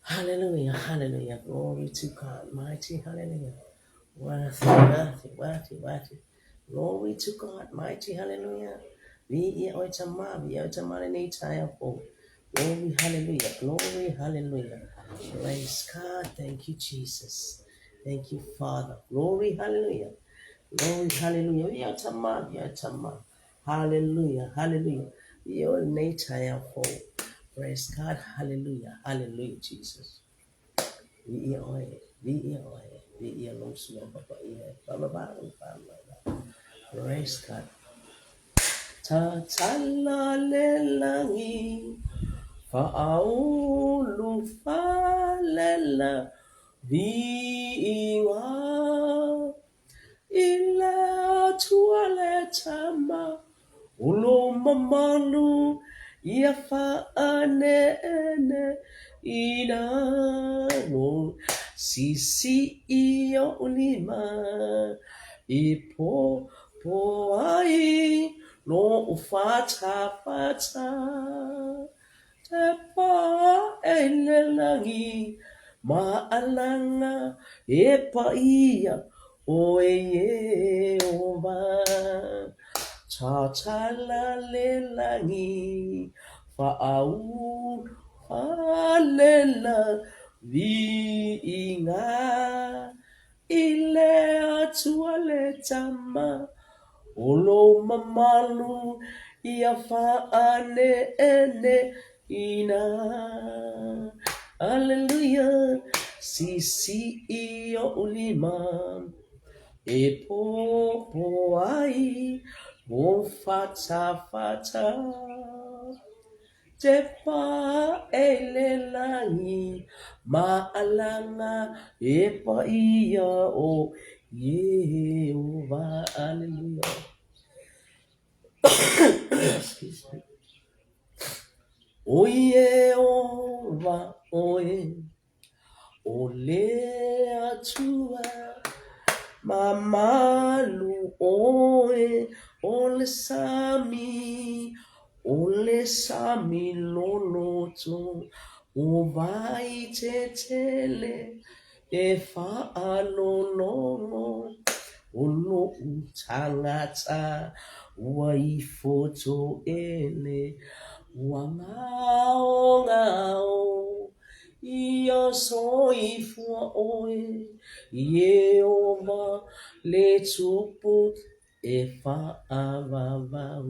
Hallelujah, hallelujah, glory to God, mighty hallelujah. Worthy, worthy, worthy, worthy. Glory to God, mighty hallelujah. Viia oe Tama, viia oe Tama lenei taeao fou. Glory, hallelujah, glory, hallelujah. Praise God, thank you, Jesus. Thank you, Father. Glory, hallelujah. Glory, hallelujah. Viia oe Tama, viia oe Tama. Hallelujah, hallelujah. Viia oe lenei taeao fou. Praise God, hallelujah, hallelujah, Jesus. Viia oe, viia oe, viia lou suafa paia e faavavau, faavavau. Praise God. Tatala le lagi, faaulu falela viiga. I le Atua le Tama o lou mamalu ia faaneeneina. Siisii o'u lima e popo ai lo'u fatafata. Tepa aʻe i le lagi, maʻalaga e paia ʻoe Iēhova. Tatala le lagi, faaulu falela viiga. I le Atua le Tama o lou mamalu ia faaneeneina. Aleluia! Siisii o'u lima e popo ai lou fatafata. Tepa aʻe i le lagi, maʻalaga e paia ʻo Iēhova. Aleluia. Excuse me. ʻO Iēhova ʻoe. ʻO le Atua mamalu ʻoe, ʻo le sami, ʻo le sami loloto, ʻo Waitetele e faalologo, ʻO loʻu tagata ua ifo toʻele, ua gaogao Ia soifua ʻoe, Iēhova le Tupu e faavavau.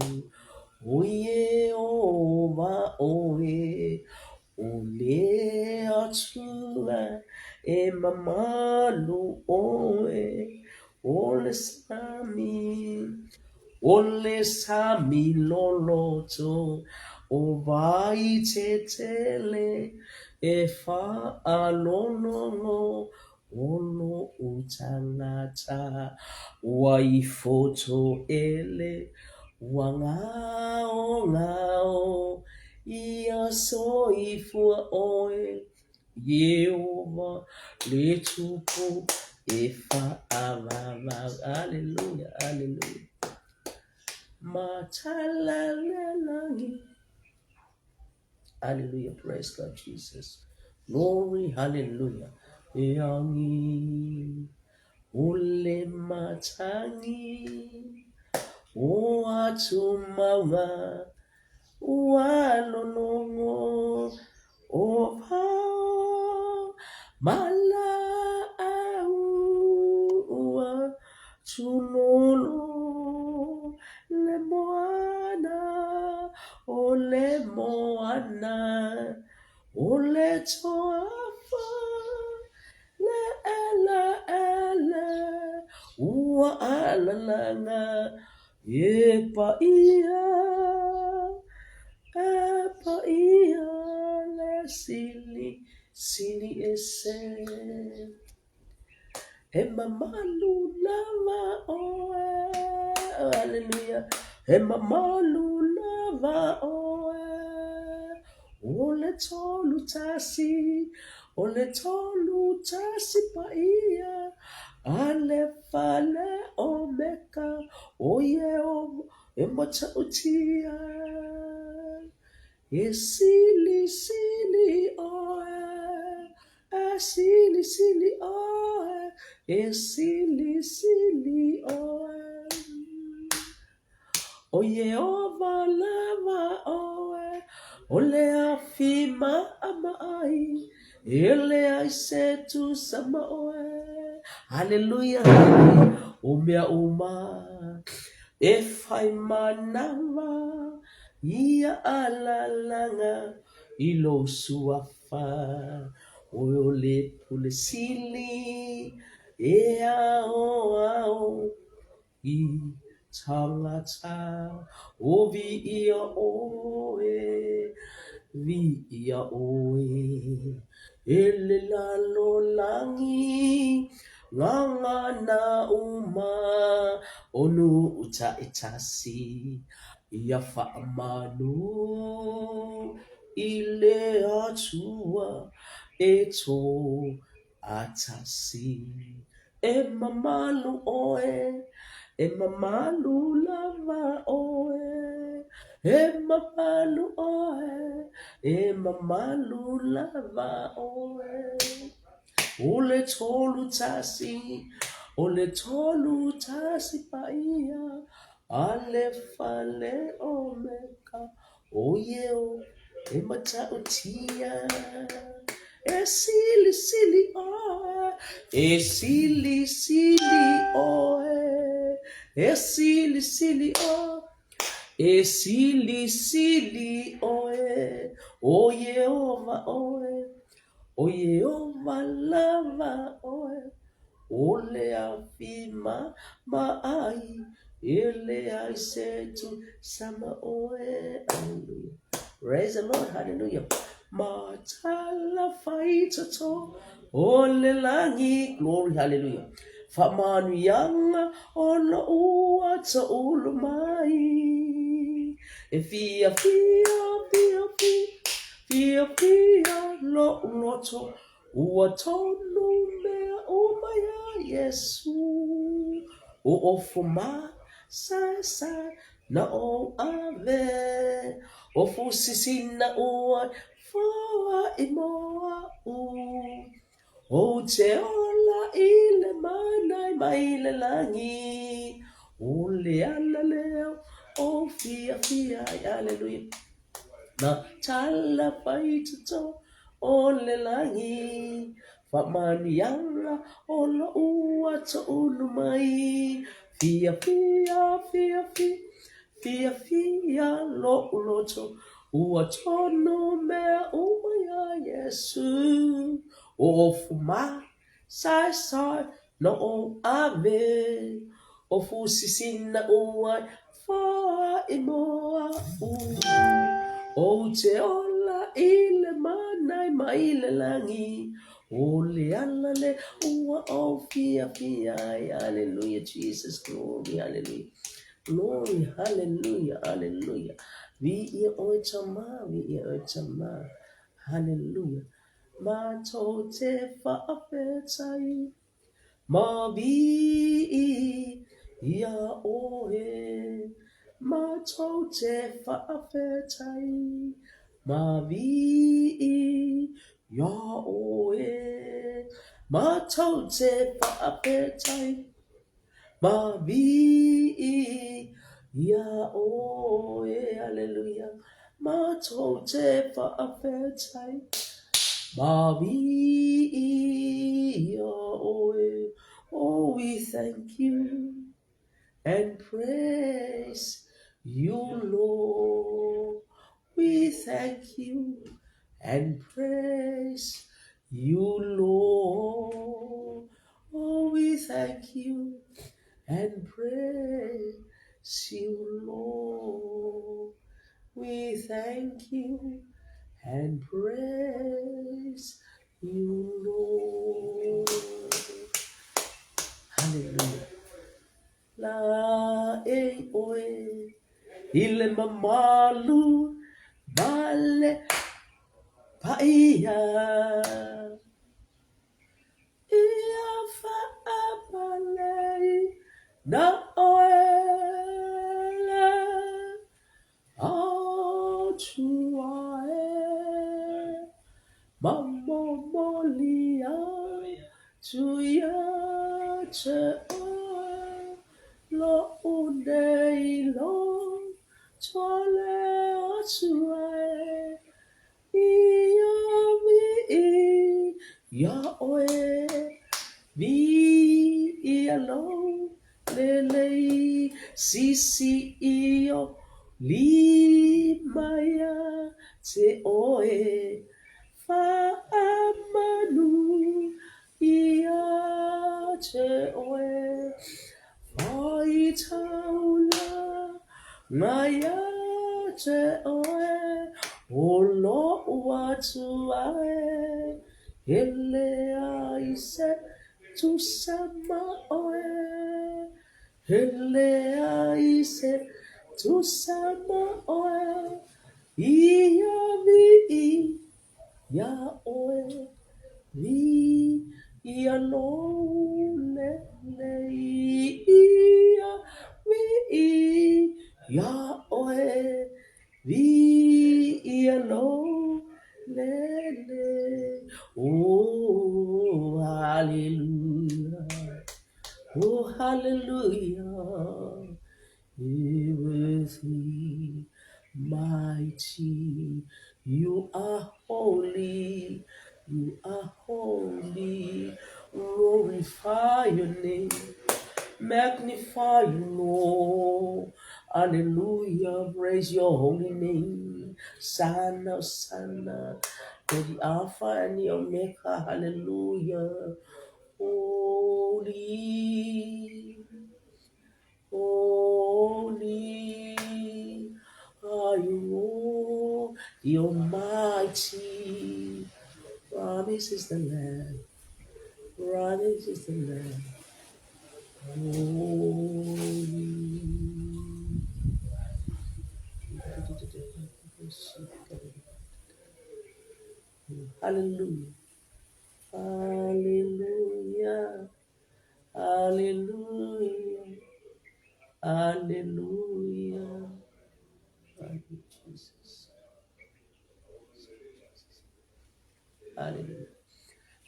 ʻO Iēhova ʻoe, ʻo le Atua e mamalu ʻoe, ʻo le sami, ʻO le sami loloto, ʻo Waitetele e faalologo, ʻO loʻu tagata ua ifo toʻele, Ua gaogao ia soifua ʻoe. Iēhova le Tupu e faavavau. Aleluia, aleluia. Matala le lagi. Hallelujah, praise God, Jesus. Glory, hallelujah. E angi, o le matangi, o atu maunga, Ua lologo ʻo pao ma laʻau ua tūlolo le moana, ʻo le moana, ʻo le toafa le ʻeleʻele ua alalaga E paia, e paia le sili, sili ese. E mamalu lava ʻoe, Hallelujah. E mamalu lava ʻoe. ʻO le 31, ʻo le 31 paia, ʻAlefa le ʻOmeka, ʻo Iēhova e matautia. E silisili ʻoe. silisili ʻoe, e silisili ʻoe. ʻO Iēhova lava ʻoe, ʻo le afi maʻamaʻa ai, E leai se tusa ma ʻoe. Haleluia, haleluia, o mea uma e fai manawa ia alalaga i lou suafa. ʻOe o le pule sili e aoao i tagata, o viia ʻoe, viia ʻoe, e le lalolagi, gagana uma, o nuʻu taitasi, ia faamanu i le Atua e toatasi. E mamalu ʻoe, e mamalu lava ʻoe, e mamalu ʻoe, e mamalu lava ʻoe. ʻO le 31, ʻo le 31 paia, ʻAlefa le ʻOmeka, ʻO Iēhova e matautia, E silisili ʻoe, e silisili ʻoe, e silisili ʻoe, e silisili ʻoe, ʻO Iēhova ʻoe, ʻO Iēhova lava ʻoe, ʻo le afi maʻamaʻa ai, e leai se tusa ma ʻoe. Hallelujah. Praise the Lord. Hallelujah. Matala faitoto o le lagi. Glory. Hallelujah. Faamanuiaga o loʻu atoʻulu mai. E fiafia, fiafia, fiafia loʻu loto, ua tonu mea uma iā Iesū. O ofo masaesae na ou ʻawe, o fusisi na ua foaʻi mo aʻu. Ou te ola i le mana mai le lagi, O le ala lea o fiafia ai, Aleluia. Na tala faitoto o le lagi, Faamanuiaga o loʻu atoʻulu mai, Fiafia, fiafia, fiafia loʻu loto, Ua tonu mea uma iā Iesū, O ofu masaesae na ou ʻawe, O fusisi na ua foaʻi mo aʻu, Ou te ola i le mana mai le lagi, O le ala lea ua ou fiafia ai. Hallelujah, Jesus, glory, hallelujah. Glory, hallelujah, hallelujah. Viia ʻoe Tama, viia ʻoe Tama. Hallelujah. Matou te faafetai ma viia ʻoe. Matou te faafetai ma viia ʻoe. Matou te faafetai Ma viia ʻoe, Aleluia, Matou te faafetai. Ma viia ʻoe, Oh, we thank you and praise you, Lord. We thank you and praise you, Lord. Oh, we thank you and praise you, Lord. We thank you and praise you, Lord. Hallelujah. Laʻei ʻoe i le mamalu ma le paia. Ia faapalei na ʻoe le Atua e. Ma. Momoli atu ia te oe Loʻu nei loto le Atua e Ia viia ʻoe, Viia lou lelei, Sisii o lima ia te ʻoe, Faamanu ia te ʻoe, Faitaula ia te ʻoe, O loʻu Atua e, E leai se tusa ma ʻoe, E leai se tusa ma ʻoe, Ia viia ʻoe, Viia lou lelei, Ia viia ʻoe, Viia lou lelei. Oh, hallelujah. Oh, hallelujah. Be with me, mighty. You are holy. You are holy. Glorify your name. Magnify you, Lord. Hallelujah. Praise your holy name. Sana, Sana. You're the Alpha and the Omega. Hallelujah. Holy. Holy are you, Lord, the Almighty. Promise is the Lamb. Promise is the Lamb. Holy. Hallelujah. Hallelujah. Hallelujah. Hallelujah. Thank you, Jesus. Hallelujah.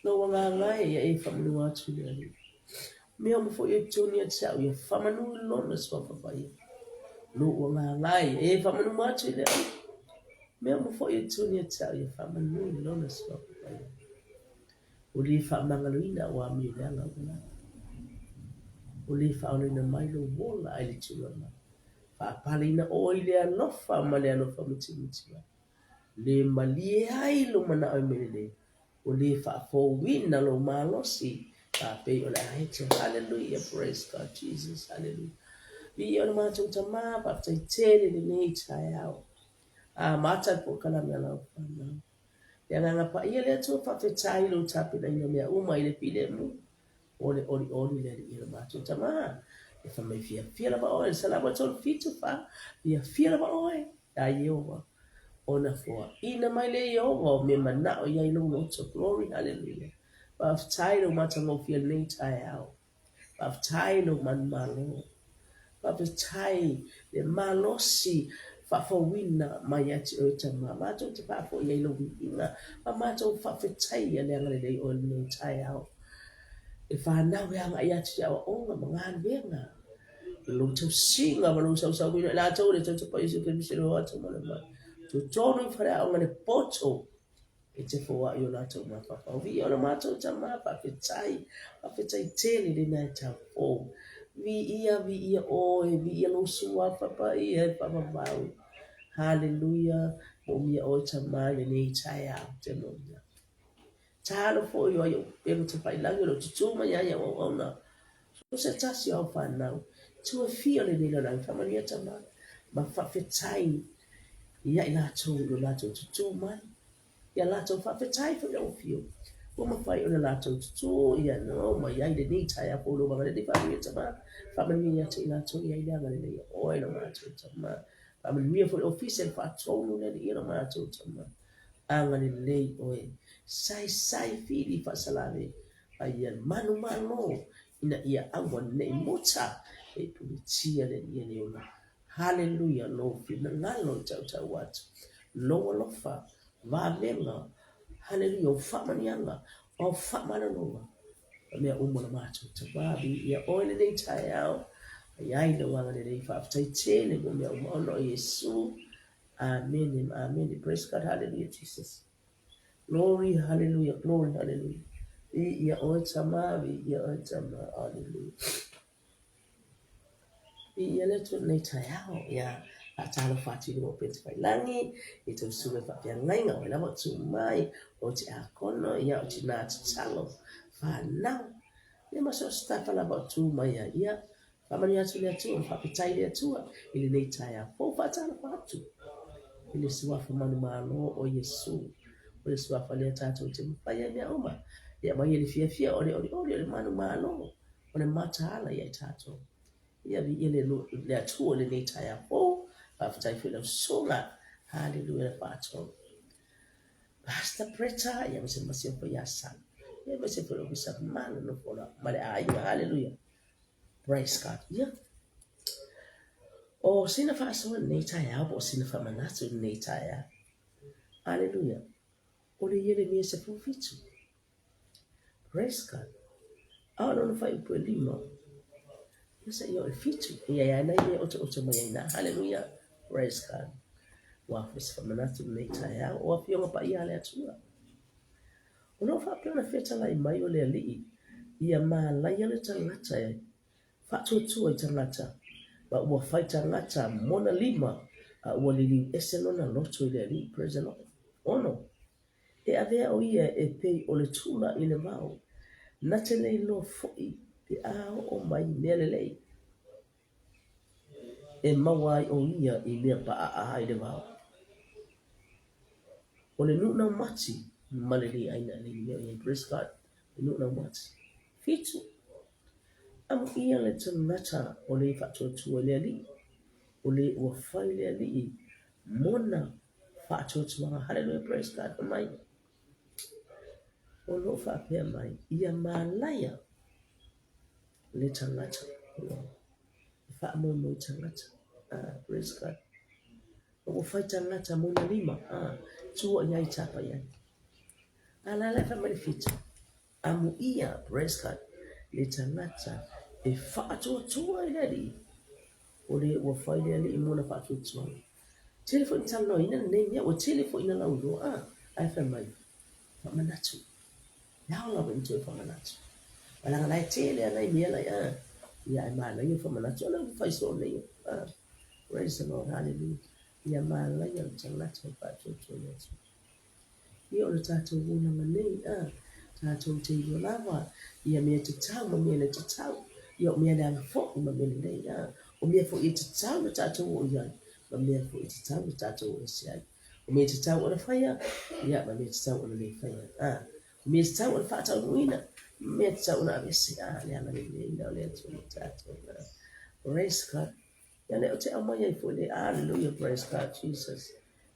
Lou agaga e ia e faamanu atu i le Alii. Mea uma foi e tonu ia te au, ia faamanu i lona suafa paia. Lou agaga e ia e faamanu atu i le Alii. Mea uma foi e tonu ia te au, ia faamanu i lona suafa paia. Ua le faamagaloina au amio leaga ua lava. Ua le faaolaina mai lou ola ae le tulaga. Faapaleina oe i le alofa ma le alofa mutimutiai. Le malie ai lou manao i mea lelei. Ua le faafouina lou malosi faapei o le aheto. Hallelujah, praise God, Jesus, hallelujah. Viia o le matou Tama, faafetai tele i lenei taeao. A mata le polokalame a lau fanau. Le Agaga Paia le Atua faafetai i lou tapenaina o mea uma i le filemu o le olioli le Alii e lo matou Tama. E fai mai fiafia lava oe, le Salamo e 37:4, fiafia lava oe iā Ieova, ona foaina mai le Ieova o mea manao i ai lou loto. Glory, hallelujah. Faafetai i lou matagofie i lenei taeao. Faafetai lou manumalo. Faafetai le malosi faafouina mai ia te oe Tama. Matou te faafoi ai lou viiga ma matou faafetaia le agalelei oe lenei taeao. E fanau e agai atu i aoaoga ma galuega. I lou tausiga ma lou sausauina i latou le tautupa Iesu Keriso le atu ma le mai. Totonu i faleaoga le poto e te foai o latou mafaufau. Viia o le matou Tama, faafetai, faafetai tele lena e tau fou. Viia, viia oe, viia lou suafa paia e faavavau. Haleluia, moomia oe Tama i lenei taeao te moomia. Talo foi o ai ou pelu te whailagi o lo tutū mai ai au auauna. So se tasi o au whanau, tu e fia lenei lalagi, whamanuia Tama, ma faafetai ia i latou i lo latou tutū mai, ia latou faafetai foi lau afio, ua mafai ona latou tutū ia no mai ai lenei taeao fou lou agalelei faamanuia Tama, faamanuia ia te i latou i ai le agalelei o oe lo matou Tama, faamanuia foi le ofisa i le faatonu le Alii lo matou Tama, agalelei oe, saisai fili faasalave a ia manumalo ina ia aua nei muta e puletia le Alii e ola. Haleluia, lou finagalo i tautau atu, lou alofa, vavega. Haleluia, o faamanuiaga, o au faamalologa, ma mea uma o le matou Tama. Viia Oe i lenei taeao, a i ai Lou agalelei, faafetai tele mo mea uma ona o Iesu. Amene ma amene. Praise God, hallelujah, Jesus. Glory, hallelujah, glory, hallelujah. Viia Oe Tama, viia Oe Tama, hallelujah. Viia le Atua i lenei taeao, ia faatalofa atu i luga o Upetafailangi, i tou susuga i faafeagaiga, o ai lava o tu mai, o tiakono, ia o tina tatalo, fanau, ia ma so o se tafa lava o tu mai ai. Ia faamanuia atu le Atua ma faafetai i le Atua i lenei taeao fou. Faatalofa atu i le Suafa manumalo o Iesu, o le Suafa lea tatou te mafai ai mea uma, e aumai ai le fiafia, o le olioli, o le manumalo. O le mataala ia i tatou. Ia viia le, le Atua i lenei taeao fou. Faafetai foi i lau susuga. Haleluia le Faatonu. Pastor Bretta, ia ma se masiofo ia Sala. Ia ma se foi le ofisa mamalu nofo ma le aiga. Haleluia. Praise God. Ia. O sina faasoa lenei taeao po o sina faamanatu lenei taeao. Haleluia. O le Ieremia 17. Praise God. A o lona faaiupu e lima, ia seia oo i le fitu. E i ai lava nai mea e otaota mai ai i ina. Haleluia. Praise God. Ua afe se faamanatu i lenei taeao, o Afioga Paia a le Atua. O lo o faapea ona fetalai mai o le Alii, ia malaia le tagata e faatuatua i tagata, ma ua fai tagata mona lima, a ua liliu ese lona loto i le Alii. Praise the Lord. Ono. E avea ʻo ia e pei o le tula i le wao, na te le iloa foʻi pe a oo mai mea lelei e maua ai ʻo ia i mea paʻaʻā i le wao. O le nuu naumati ma le lī ʻāina e le mea o iai. Praise God. Le nuu naumati. Fitu. Amuia le tagata o le faatuatua i le Alii, o le ua fai le Alii mona faatuatuaga. Hallelujah, praise God, fai mai. O lo o faapea mai, ia malaia le tagata. E faamoemoe tagata. Ah, praise God. O ua fai tagata mona lima. Ah, tua i ai tapa i ai. A la la fai mai le fitu. Amuia, praise God, le tagata e faatuatua i le Alii. O le ua fai le Alii mona faatuatuaga. Tele foi na talanoaina lenei mea, ua tele foi ina lauiloa, a, ae fai mai, faamanatu. E ao lava ina toe faamanatu. Aua leaga la e tele lava nai mea lai, a, ia ae manaia le faamanatu, o lea ua fai soo nei, a, praise the Lord, hallelujah. Ia manaia le tagata e faatuatua i le Atua. Ia o le tatou olaga nei, a, tatou te iloa lava ia mea tatau ma mea le tatau, ia o mea leaga foi ma mea lelei, a, o mea foi e tatau ona tatou oo i ai, ma mea foi e tatau ona tatou oo ese ai. O mea e tatau ona faia, ia ma mea e tatau ona le faia, a, o mea e tatau ona faataunuuina, ma mea e tatau ona aveese, a, le agaleleiina o le Atua ma tatou, a. Praise God. Ia lea ou te aumai ai foi le, hallelujah, praise God, Jesus.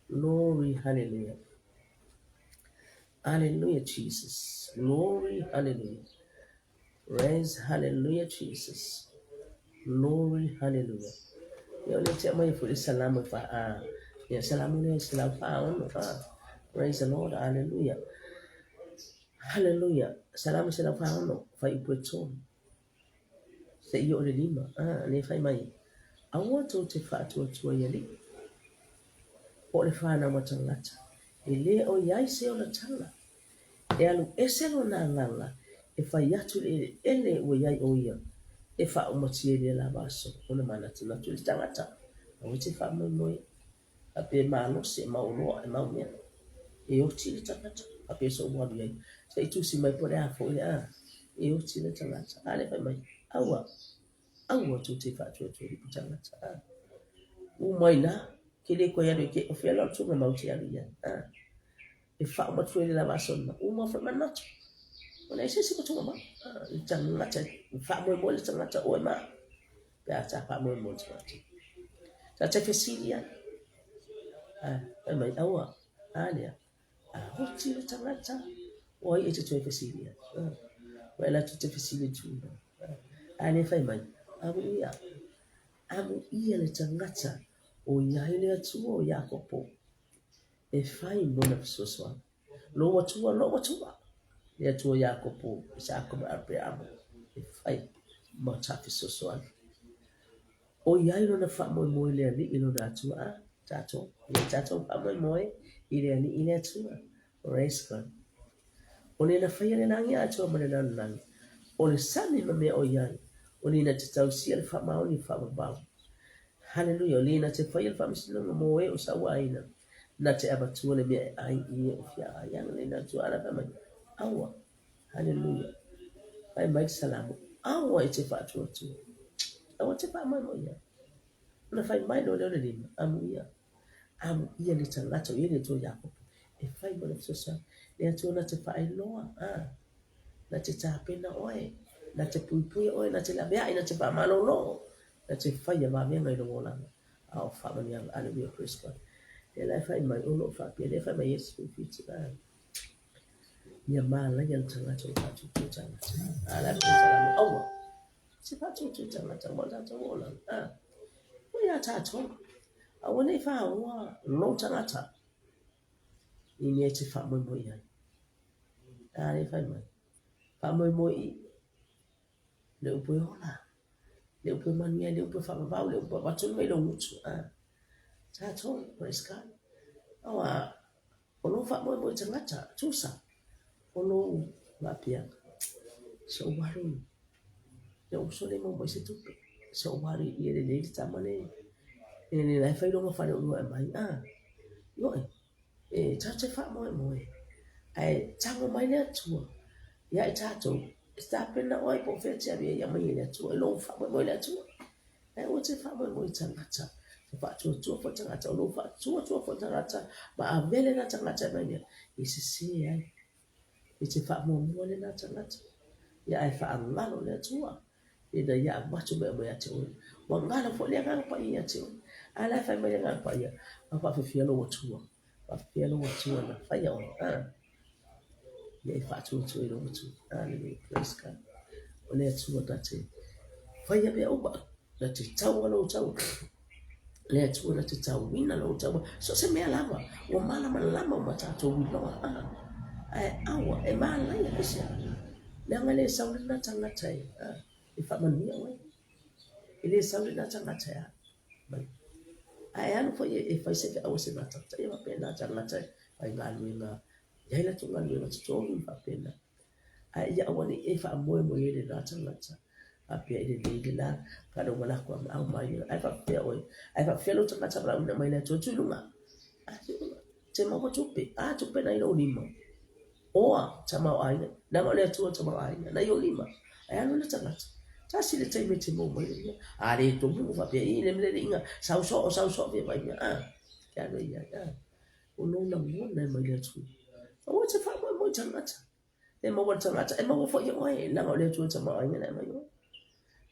Glory, hallelujah. Hallelujah, Jesus. Glory, hallelujah. Praise, hallelujah, Jesus. Glory, hallelujah. Ia o lea te aumai foi le salamo e fa a. Ia salamo lea 146. Ah. Praise the Lord, hallelujah. Hallelujah. Salamo 146, fuaiupu e tolu. Seia oo i le lima, a, lea fai mai, Aua tou te faatuatua i alii, po o le fanau a tagata, e le o i ai se olataga. E alu ese lona agaga e fai atu i le eleele ua i ai ʻo ia, e faaumatia i lea lava aso ona manatunatu i le tagata. Aua e te faamoemoe Faapea e malosi, e mau loa, e mau mea. E oti le tagata, faapea soʻu alu i ai. Se i tusi mai po o le a foi le a. E oti le tagata. A lea fai mai, aua, aua tou te faatuatua i le tagata. A. U mai na, ke le koe alu i ke, o fea la o le tuugamau te alu i ai. A. E faauma atu ai le lava aso lena, uma foi manatu. Ua leai se isi ua tuugamau. A, le tagata, e faamoemoe le tagata oe ma au. Pe a ta faamoemoe le tagata. Ta te fesili ai. A, fai mai, aua, a lea, a oti le tagata, o ai e te toe fesili ai. A, ua e alu atu te fesili i le tūnga. A, lea fai mai, amuia, amuia le tagata o i ai le Atua o Iakopo e fai mona fesoasoani. Lou Atua, lou Atua, le Atua o Iakopo, Isaako ma Apereamo, e fai ma ta fesoasoani. O i ai lona faamoemoe i le Alii lona Atua, a tatou, e i ai tatou faamoemoe i le Alii le Atua. Praise God. O le na faia le lagi atoa ma le lalolagi, o le sami ma mea o i ai, o le na te tausia le faamaoni i le faavavau. Haleluia, o le na te faia le faamasinoga mo e o sauaina, na te avatua le mea e ai i e o fia ai. Ana le na tua ala fai mai, aua. Haleluia. Fai mai le Salamo, aua e te faatuatua. Aua te faamoemoe i ai. Ona fai mai loa lea o le lima, amuia. Amuia le tagata o i ai le Atua Iakopo e fai ma le fesoasoani. Le Atua na te faailoa, a, na te tapena oe, na te puipuia oe, na te laveai, na te faamalolo, na te faia vavega i lou olaga, a o faamanuiaga. Aleluia, praise God. Lea la e fai mai, o lo o faapea, lea e fai mai e 17, a, ia malaia le tagata o le faatuatua tagata. A la e fai mai, aua, se faatuatua tagata, ua tatou olaga, a, ua ia tatou. Aua ne i faaoa lou tagata i mea e te faamoemoe i ai. A lea e fai mai, faamoemoe i le upu e ola, le upu e manuia, le upu e faavavau, le upu e avatu mai lou gutu. A, tatou, praise God. Aua, o lou faamoemoe tagata, tusa, o lou faapea, se ou alu i le uso lea e maua mai se tupe, se ou alu i e lelei le tama le, e lelei la e fai lona faleoloa e aumai, a, ioe, e tatou te faamoemoe, ae tago mai le Atua ia i tatou, e tapena oe po o fea e te alu i ai, aumai e le Atua, i lou faamoemoe i le Atua. Ae aua te faamoemoe i tagata, te faatuatua foi tagata, o lou faatuatua foi tagata ma avea lena tagata e aumai mea, e sese ai. E te faamuamua lena tagata, ia ae faagalo le Atua, ina ia avatu mea uma ia te oe. Ua galo foi le Agaga Paia ia te oe. A la e fai mai le Agaga Paia, a faafefea lou Atua, faafefea lou Atua na faia oe, a. Ia e faatuatua i lou Atua. Hallelujah, praise God. O le Atua na te faia mea uma, na te taua lou taua. Le Atua na te tauina lou taua. So o se mea lava, ua malamalama uma tatou iloa. Ah. Ae aua, e malaia aisea. Leaga le sau lena tagata e, ah, e faamanuia oe. E le sau lena tagata e a mai. Ae alu foi e fai se feau a se tagata, ia faapena tagata e faigaluega, e i ai latou galuega totogi ma faapena. Ae ia aua ne i e faamoemoe i lena tagata, faapea e lelei le la, kana ua lako a maau mai, ae faapefea oe, ae faapefea lou tagata valaauina mai le Atua, tu i luga, a tu i luga, te maua tupe, a tupe na i lou lima, oa tamaoaiga, leaga o le Atua tamaoaiga, na i ou lima, ae alu le tagata, tasi le taimi e te maua mai ai mea, a le tomu faapea, i le mele sau soo, sau soo fia mai mea, a, ke alu ai ai, a, o lou lagona e mai le Atua. Aua e te faamoemoe i tagata. E maua le tagata, e maua foi e oe, leaga o le Atua tamaoaiga na e mai oe.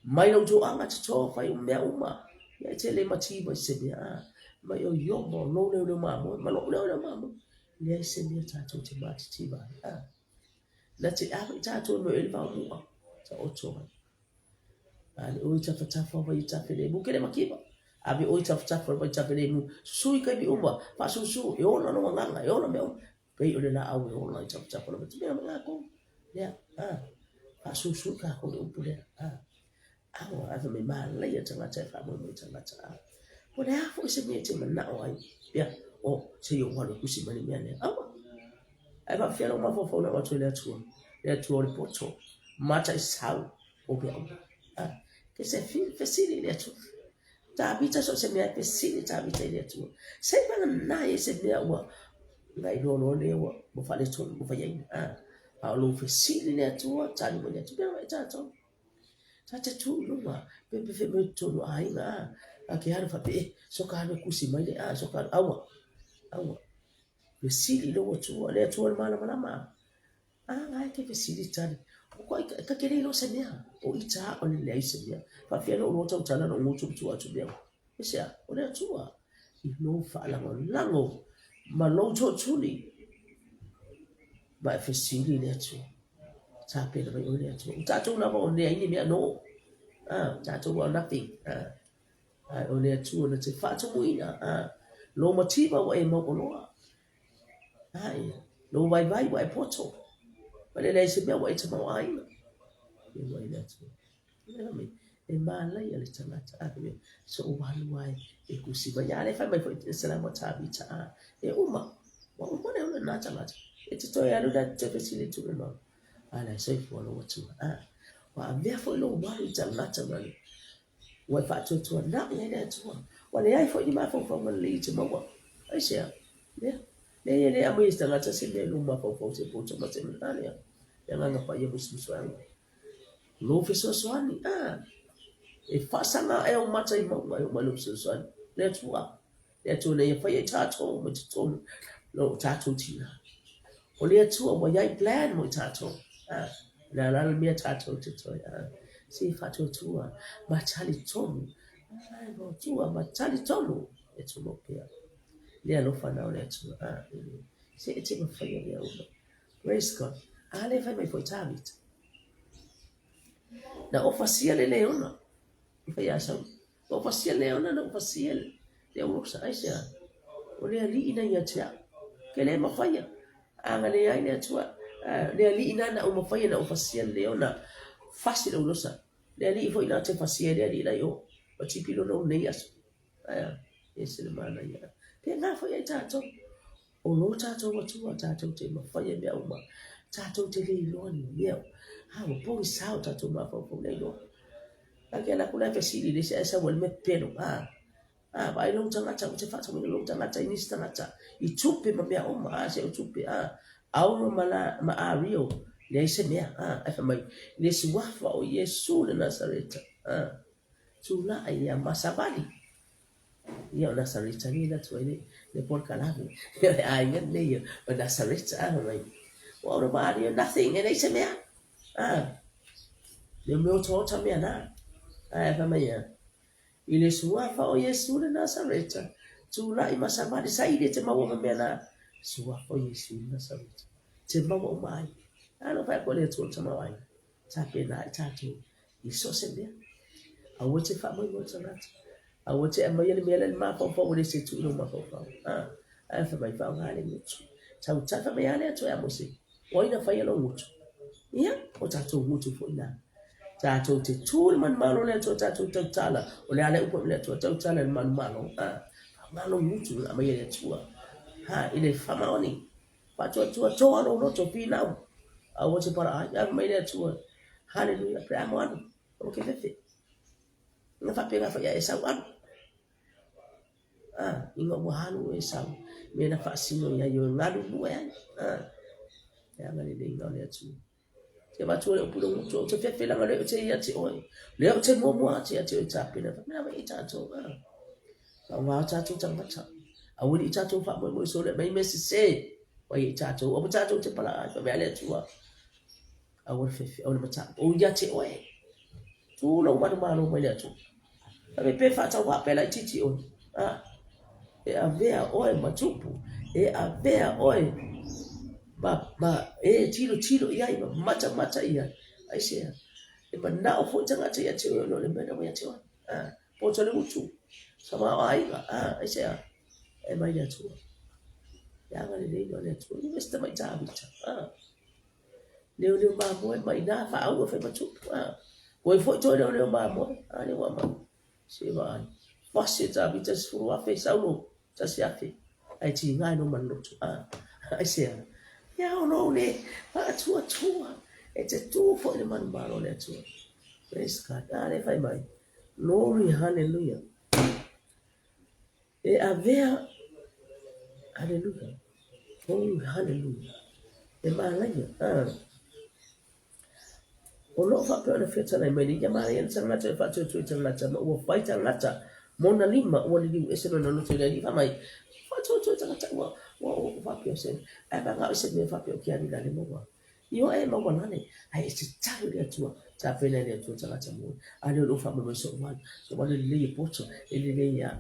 Mai lou toaga toto fai o mea uma, ia e te le mativa i se mea, a, mai o Ioba, o lou leoleo mamoe, ma lou leoleo mamoe. Leai se mea tatou te matitiva ai, a. Na te ave i tatou e moe le vaomua, taoto ai. Ale oi tafatafa vai tafe lemu, ke le makiva. Ave oi tafatafa vai tafe lemu, susui kaimi uma, faasusu, e ola lou agaga, e ola mea uma. Pei o le laau e ola i tafatafa lava, te mea mai kākou. Lea, a, faasusu kākou le upu lea, a. Aua, ae fai mai, malaia tagata e faamoemoe i tagata, a. Po o le a foi se mea e te manao ai, pea, o, se i ou alu e tusi mai le mea lea. Aua. Ae faapefea lou mafaufau na avatu e le Atua, le Atua o le poto, mataisau o mea uma. A, ke se fesili i le Atua. Tavita so o se mea e fesili Tavita i le Atua. Se i vagana ai se mea ua ngai loa loa lea ua ua faaletonu ua fai ai. A, a o lou fesili i le Atua, tali mai le Atua. Pea mai tatou. Ta te tu i luga, pe pe fe mai totonu o aiga, a, a ke alu faapea, e, soka alu e kusi mai le, a, soka alu, aua, aua. Fesili i lou Atua, le Atua o le malamalama. A, ngai ke fesili tali. O koe, ka ke le iloa se mea. O ita a o le leai se mea. Faafefea lou loa tautala lou gutu ma tua atu mea. Aisea? O le Atua i lou faalagolago ma lou tootuli. Ma e fesili i le Atua. Tapena mai oe le Atua. O tatou lava o leai ni mea no. Ah, tatou are nothing. Ah. Ae o le Atua na te faatumuina. Ah. Lou mativa ua e mauoloa. Ae. Lou vaivai ua e poto. Ma le leai se mea ua e tamaoaiga. Ia ua i le Atua. E malaia le tagata a so ou alu ai e kusi mai. A lea fai mai foi Salamo a Tavita a e uma. Ua uma le ona na tagata. E te toe alu la te fesili tu ma. A la soifua lou Atua. A ua avea foi lou alu i tagata ma le ua e faatuatuanai ai le Atua. Ua leai foi ni mafaufauga lelei e te maua. Aisea? Lea. Leai e le aumai e se tagata se mea i lou mafaufau se poto ma se mea. A lea. Le Agaga Paia musumusu ai. Lou fesoasoani, a. E faasaga ae ou mata i mauga e oo mai lou fesoasoani. Le Atua, le Atua na ia faia i tatou mai totonu o tatou tina. O le Atua ua iai plan mo i tatou. A, le a la le mea tatou te toe, a. Se faatuatua ma talitonu. A, Atua ma talitonu e tumau pea. Le alofa na o le Atua. A, se e te mafaia mea uma. Praise God. A lea fai mai foi Tavita. Na ou fasia le leona. I fai a Saulu. Na ou fasia le leona, na ou fasia le aulosa. Aisea? O le Alii na ia te au. Ke le mafaia. A na leai le Atua. Le Alii na na ou mafaia na ou fasia le leona. Fasi le aulosa. Le Alii foi na te fasia le Alii la i o. Ma tipi lona o nei aso. Aia, ese le manaia. Pēnā foi ai tātou. O lo tātou Atua, tātou te mafaia mea uma. Tātou te le iloa ni mea. Ha, ua pogisā o tātou mafaufau le iloa. A ke ala aku la e fesili le isi ae sau ai le mea pepelo. Ha, ha, vaai lou tagata, ua te faatauina lou tagata i nisi tagata i tupe ma mea uma. Ha, se o tupe, ha, auro ma la, ma ario, leai se mea. Ha, ae fai mai, le suafa o Iesu le Nasareta. Ha, tulai ia ma savali. Ia o Nasareta nei la atu ai le, le polokalame. Ia o le aiga lenei o Nasareta a mai. Ua auro ma ario nothing, e leai se mea. A, mea mea otaota mea na. Ae fai mai a, i le suafa o Iesu le Nasareta, tulai ma savali, saili e te maua ma mea na. Suafa o Iesu le Nasareta, te maua uma ai. A lo fai atu le Atua o le tamaoaiga. Tapena ai tatou i so o se mea. Aua te faamoemoe tagata. Aua te aumaia le mea lea i le mafaufau ua le se tuu i lou mafaufau. Ae fai mai, faaaoga le gutu. Tautai fai mai a le Atua ia Mose, o ai na faia lou gutu? Ia, o tatou gutu foi na. Tatou te tu i le manumalo o le Atua, tatou tautala, o le a le upu i le Atua, tautala i le manumalo. Faaaoga lou gutu na aumai e le Atua. Ha, i le faamaoni. Faatuatua toa lou loto, finau, aua te palaai, ave mai le Atua. Haleluia, pe a mo alu, aua ke fefe. Ina faapena foi a Esau alu. Ah, ina ua alu o Esau, mea na faasino iai o e galulue ai. Ah, e agalelei o le Atua. Te avatu o le upu i lou gutu, ou te fefe leaga lea ou te ia te oe. Lea ou te muamua atu ia te oe tapena. Faapena mai i tatou. Ah. Faaaoga o tatou tagata. Aua ne i tatou faamoemoe solo e aumai mea sese mai ia i tatou. Aua tatou te palaai. Fai mai a le Atua. Aua le fefe, aua le matau. O ia te oe. Tu lou manumalo mai le Atua. Fai mai pe faatauvaa pe laitiiti oe. Ah. E avea oe ma tupu. E avea oe ma, ma e tilotilo i ai, ma matamata i ai. Aisea? E manao foi tagata ia te oe ona o le mea na ua ia te oe. Ah. Poto le utu. Tamaoaiga. Ah. Aisea? E mai le Atua. E agalelei o le Atua. Ia se tamai Tavita. Ah. Leoleo mamoe mai ina faauu e fai ma tupu. Ah. Koe foi toe leoleo mamoe. Ah, le ua mai. Se vaai. Fasi e Tavita 10,000, Saulo 1,000. Ae tiga e noma le loto. Ah. Aisea? Ia o lou le faatuatua. E te tu foi le manumalo o le Atua. Praise God. Ah, le fai mai. Glory, hallelujah. E avea, hallelujah, oh hallelujah, e mālaia, ah. O loo faapea ona fetalai mai nei, ia mālaia le tagata e faatuatua i tagata, ma ua fai tagata mona lima, ua liliu ese lona loto i le Alii, fai mai, faatuatua i tagata, ua, ua, ua faapea se, ae manao i se mea faapea o ke ani lale maua. Ioe e maualale, ae e te tali i le Atua, tapena e le Atua tagata mo oe. A lea o lou faamoemoe sou alu, sou alu e lelei e poto, e lelei a.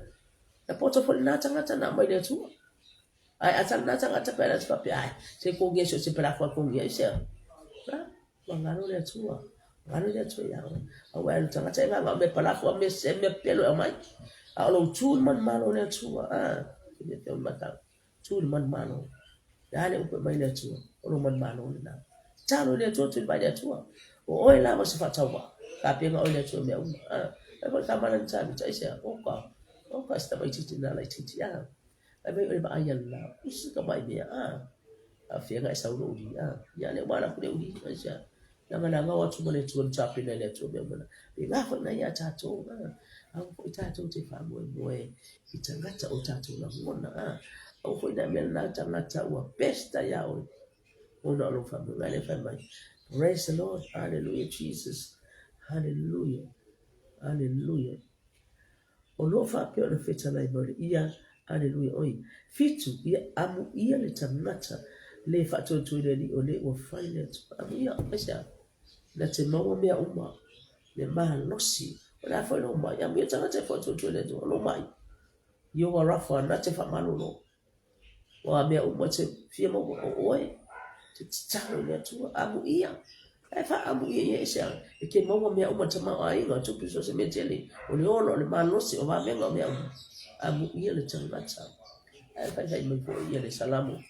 Na poto foi lena tagata na aumai le Atua. Ae a tali lena tagata pe ala atu faapea, ai, se kogia so se pelafua kogia i sea. Na, ua galo le Atua. Galo le Atua ia oe. Aua e alu tagata e nganga o mea palafua, mea se, mea pelo e aumai. A o lou tu i le manumalo o le Atua, a, se mea te o matau. Tu i le manumalo. Le a le upu e aumai le Atua, o lou manumalo lena. Tatalo i le Atua, tuli mai i le Atua. O oe lava se faatauvaa, tapena oe le Atua i mea uma. A, fai foi tama lani Tavita, aisea? Oka, oka si tamaitiiti lena laitiiti, a. Fai mai o le vaai a lena, usi tamai mea, a. A o fea na e sau lou uli, a. Ia lea ua ala atu le uli, aisea? Leaga na gao atu ma le Atua na tapena e le Atua mea uma na. Pēlā foi na ia a tātou, a. Aua foi tātou te faamoemoe i tagata o tātou lagona, a. Aua foi nā mea lena tagata ua pesta iā oe ona o lou faamoemoe. A lea fai mai, Praise the Lord, hallelujah Jesus, hallelujah, hallelujah. O lo o faapea ona fetalai mai o le ia, Aleluia, oi. Fitu, ia amuia le tagata le faatuatua i le Alii o le ua fai le Atua. Amuia, aisea? Na te maua mea uma, le malosi. O le a foi lou mai? Amuia le tagata e faatuatua i le Atua, o lou mai. Iowa Rafa, na te faamalolo. O a mea uma e te fia maua, o oe, te tatalo i le Atua, amuia. E faaamuia ia i se a, e te maua mea uma tamaoaiga, tupe so o se mea tele, o le ola, o le malosi, o vavega, o mea uma. Amuia le tagata. Ae faifai mai foi ia le Salamo.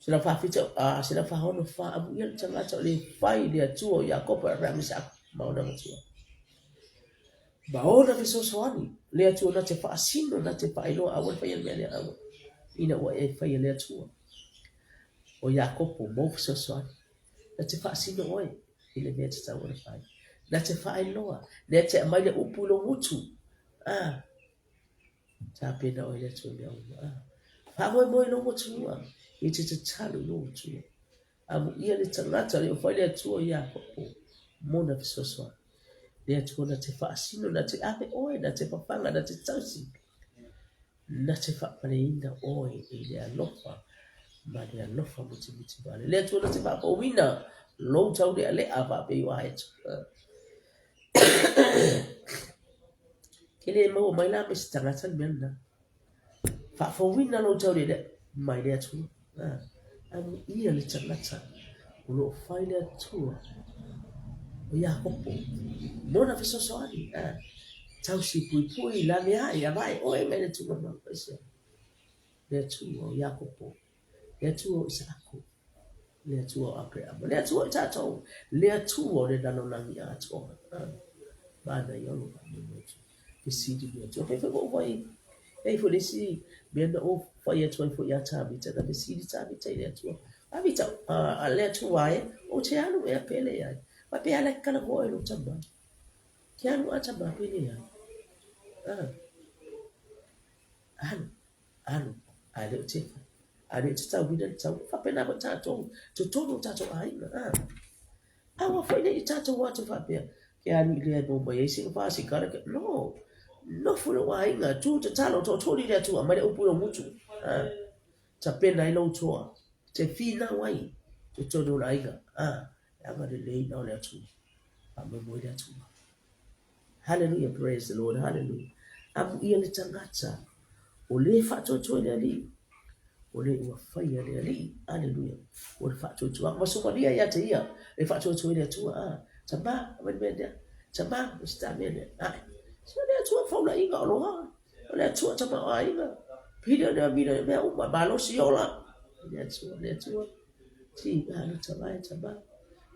147, a 164, amuia le tagata o le fai le Atua o Iakopo e Aperahama Isaako ma ona matua. Ma ona fesoasoani, le Atua na te faasino, na te faailoa, aua le faia le mea lea, aua. Ina ua e faia le Atua o Iakopo mou fesoasoani, na te faasino oe i le mea e tatau ona fai. Na te faailoa, lea te aumai le upu i lou gutu. Ah, tapena oe le Atua i mea uma. Ah, faamoemoe i lou Atua, i te tatalo i lou Atua. Amuia le tagata le o fai le Atua i Iakopo mona fesoasoani. Le Atua na te faasino, na te ave oe, na te papaga, na te tausi, na te faapaleina oe i le alofa ma le alofa mutimiti vale. Le Atua na te faapouina lou taulealea faapei o aeto. Ke le maua mai la me se tagata le mea lena. Faafouina lou taulealea mai le Atua. Amuia le tagata o lo o fai le Atua o Iakopo mona fesoasoani. Tausi puipui laveai avae oe mai le Atua mau. Aisea? Le Atua o Iakopo, le Atua o Isaako, le Atua o Aperahama, le Atua o tatou, le Atua o le lalolagi atoa. Manaia o lou faamoemoe atu. Fesili le Atua. Pei foi ua ou fai, e i ai foi le isi mea na ou fai atu ai foi ia Tavita, na fesili Tavita i le Atua, Tavita, a le Atua e, ou te alu ea pe leai? Faapea ala e talanoa i lou tama. Ke alu a tama pe leai? Alu, alu, a le o te fai. A le o te tauina le tau. Faapena foi tatou, totonu o tatou aiga. Aua foi ne i tatou o atu faapea, ke alu i lea e maua mai ai sina fasikara. Ke... No! Nofo i lou aiga, tu tatalo, tootoli le Atua, aumai le upu i lou gutu. Tapena ai lou toa, te finau ai totonu o le aiga. E agalelei na o le Atua. Faamoemoe i le Atua. Hallelujah, praise the Lord, hallelujah. Amuia le tagata o le faatuatua i le Alii, o le ua faia le Alii, hallelujah, o le faatuatuaga. Ma sumalia ia te ia, le faatuatua i le Atua, ah, tama, aumai le mea lea, tama, o se ta mea lea, ae, se o le Atua faulaiga o loa, o le Atua tamaoaiga, pili o le amina, mea uma, malosi ola, le Atua, le Atua. Ti alu tama e tama.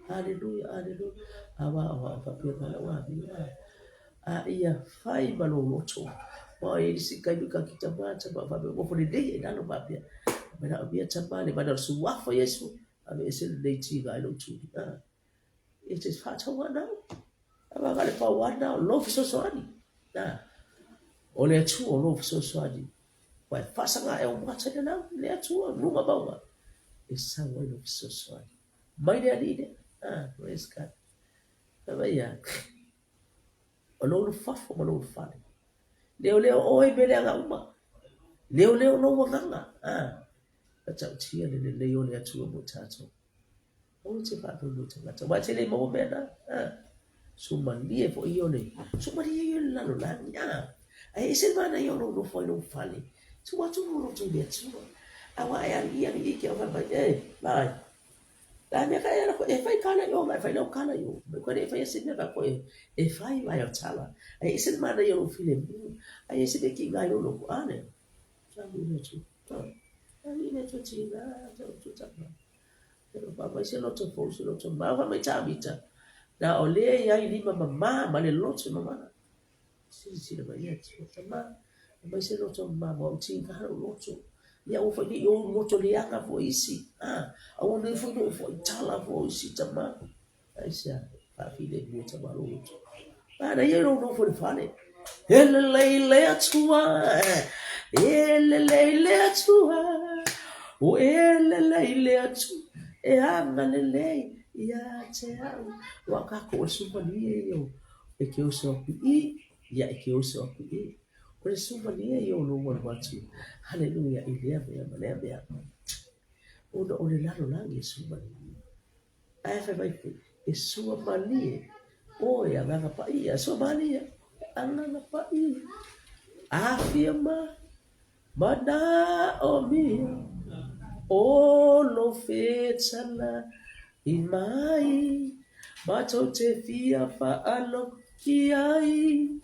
Haleluia, haleluia. Awa o au faapea mai lau amio a. A ia fai ma lou loto. Ma e isi taimi ka ki tama tama faapea nofo lelei e lalo faapea. Manaomia tama le mana o le suafa o Iesu. Aveese lenei tiga ai lou tuli. A. E te faatauga nau. Awa ka le pau ana o lou fesoasoani. A. O le Atua o lou fesoasoani. Ua e faasaga ae ou mata i le lau, le Atua, luga mauga, e sau ai lou fesoasoani. Mai le Alii lea. Ah, praise God. Fai mai ia, o lou lufafo ma lou lufale. Leoleo oe i mea leaga uma. Leoleo lou agaga. Ah, matautia le lelei o le Atua mo tatou. Aua e te faamoemoe i tagata, aua e te le maua mea na. A, sumalie foi ia o le, sumalie ia o le lalolagi, a. Ae ese le manaia o lou nofo ai lou fale, tuu atu lou loto i le Atua. Aua e alu i alu i ke au fai mai, e, vaai, la mea ka e ala koe, e fai kala i o, ma e fai lau kala i o. Mai koe le e fai ese mea ka koe, e fai vai o tala. Ae ese le manaia o lou filemu, ae ese mea ki ngai o loko, a le, samu i le Atua. Alii le Atua tiga te utu tama. Aumai se loto fou se loto mama. Fai mai Tavita, na o lea e i ai lima mama ma le loto mama. Silasila mai le Atua, tama, aumai se loto mama ua ou tiga lou loto. Ia aua foi ne i ou loto leaga foi isi. Aua ne i foi lou faitala foi isi tama. Aisea? Faafilemu e tama lou loto. Manaia lou nofo i le fale. E lelei le Atua, e lelei le Atua, o e lelei le Atua, e agalelei ia te au. Aua kākou o le sumalie ia o e ke oso aku i, ia e ke oso aku i. O le sumalie ia o lou alu atu. Haleluia i lea mea ma lea mea. Ona o le lalolagi e sumalie. Ae fai mai foi, E sua malie ʻoe Agaga Paia, sua malie Agaga Paia, Afio mai manaʻomia, o lou fetalai mai, matou te fia faalogo i ai,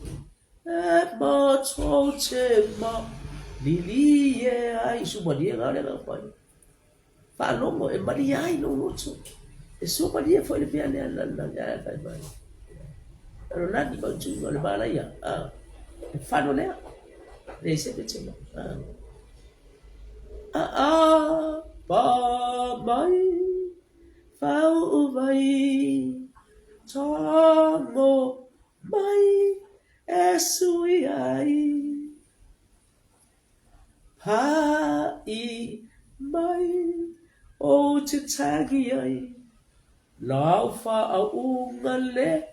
e matou te malilie ai. Sua malie lena o le Agaga Paia. Faalogo e malie ai lou loto. E sua malie foi le mea lea le lalolagi ae fai mai. Lalolagi mautuga o le malaia. Ah, e fano lea. Leai se mea te mau. Ah. Ah, ah, pa mai, fau vai, tango mai, e sui ai. Haʻi mai ou te tagi ai, Lau faauuga le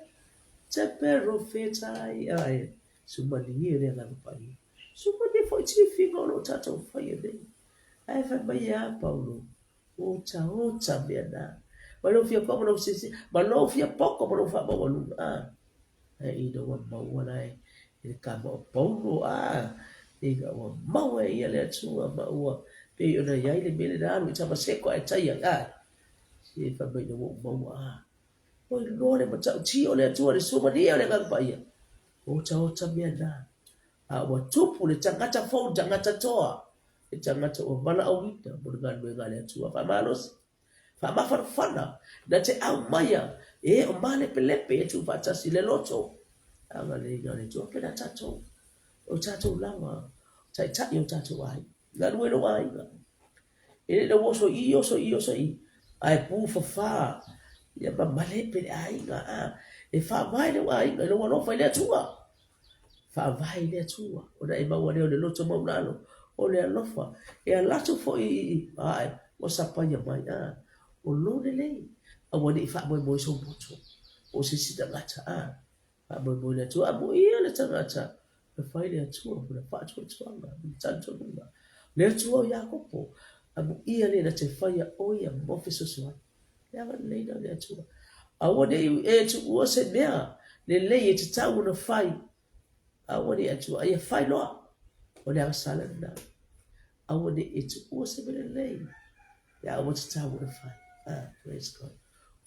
te perofetai ai. Sumalie le Agaga Paia. Sumalie foi tifiga o lo o tatou faia nei. Ae fai mai ia Paulo, Otaota mea na. Ma lou fia koa ma lou sese, ma lou fia poko ma lou faamaualuga. Ah. Ae ina ua maua la e le kama o Paulo, ah, ina ua maua e ia le Atua ma ua pei ona i ai le mea lena alu i Tamaseko ae tai ai, ah, se fai mai ina ua ou maua, ah, ua iloa le matautia o le Atua, le suamalie o le Agaga Paia. Otaota mea na. A ua tupu le tagata fou, le tagata toa, le tagata ua valaauina mo le galuega a le Atua. Faamalosi, faamafanafana, na te aumaia e o malepelepe e tuufaatasi le loto. Agalelei o le Atua pena tatou, o tatou lava, taitai o tatou aiga, galue lou aiga. E le o oso i, oso i, oso i, ae pufafa, ia ma malepe le aiga, a, e faavae lou aiga i lou alofa i le Atua. Faavae i le Atua, ona e maua lea o le loto maualalo, o le alofa, e alu atu foi i ae, ua sapaia mai, a, o lou lelei, aua ne i faamoemoe sou moto, po o se isi tagata, a, faamoemoe i le Atua, amuia le tagata, e fai le Atua ma le faatuatuaga, ma le talitonuga. Le Atua o Iakopo, amuia le na te faia o ia mo fesoasoani. Le agalelei lea o le Atua. Aua ne i e tuua se mea lelei e tatau ona fai. Aua ne i Atua, aia fai loa. O le agasala lena. Aua ne i e tuua se mea lelei pe a ua tatau ona fai. Ah, praise God.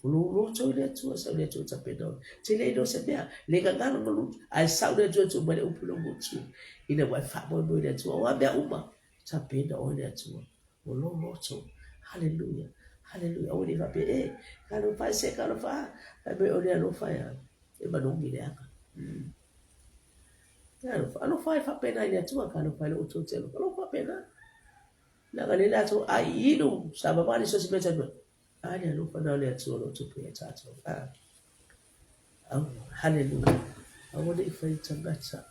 O lou loto i le Atua, sau le Atua tapena oe. Te le iloa se mea, le gagana ma lutu, ae sau le Atua tuu mai le upu i lou gutu. Ina ua e faamoemoe i le Atua, o a mea uma, tapena oe le Atua. O lou loto. Haleluia. Haleluia. Aua ne i faapea, e, ka alofa e se, ka alofa a. Fai mai o le alofa e a, e manogi le aga. Alofa, alofa e faapena i le Atua, ka alofa e lou outou te alofa. Alofa faapena. Leaga lea latou ai inu, sa vavale so se mea talu ai. A le alofa na o le Atua o lo o tupu ia tatou. A. Aua, haleluia. Aua ne i fai tagata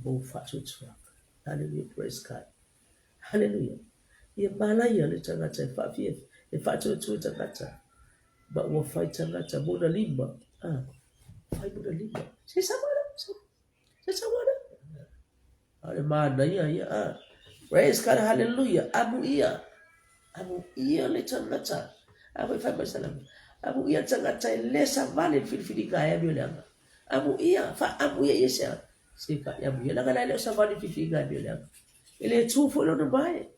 mou faatuatuaga. Haleluia, praise God. Haleluia. Ia malaia le tagata e faafia, e faatuatua tagata, ma ua fai tagata mona lima. Ah, fai mona lima. Se sawana, se sawana. A le manaia ia. Ah. Praise God, hallelujah. Amuia. Amuia le tagata. A foi fai mai salama. Amuia le tagata e le savali le filifiliga e amio le aga. Amuia, fa amuia ia se Se fa amuia. Langa la le o savali le filifiliga e amio le aga. E le tu foi lona mae.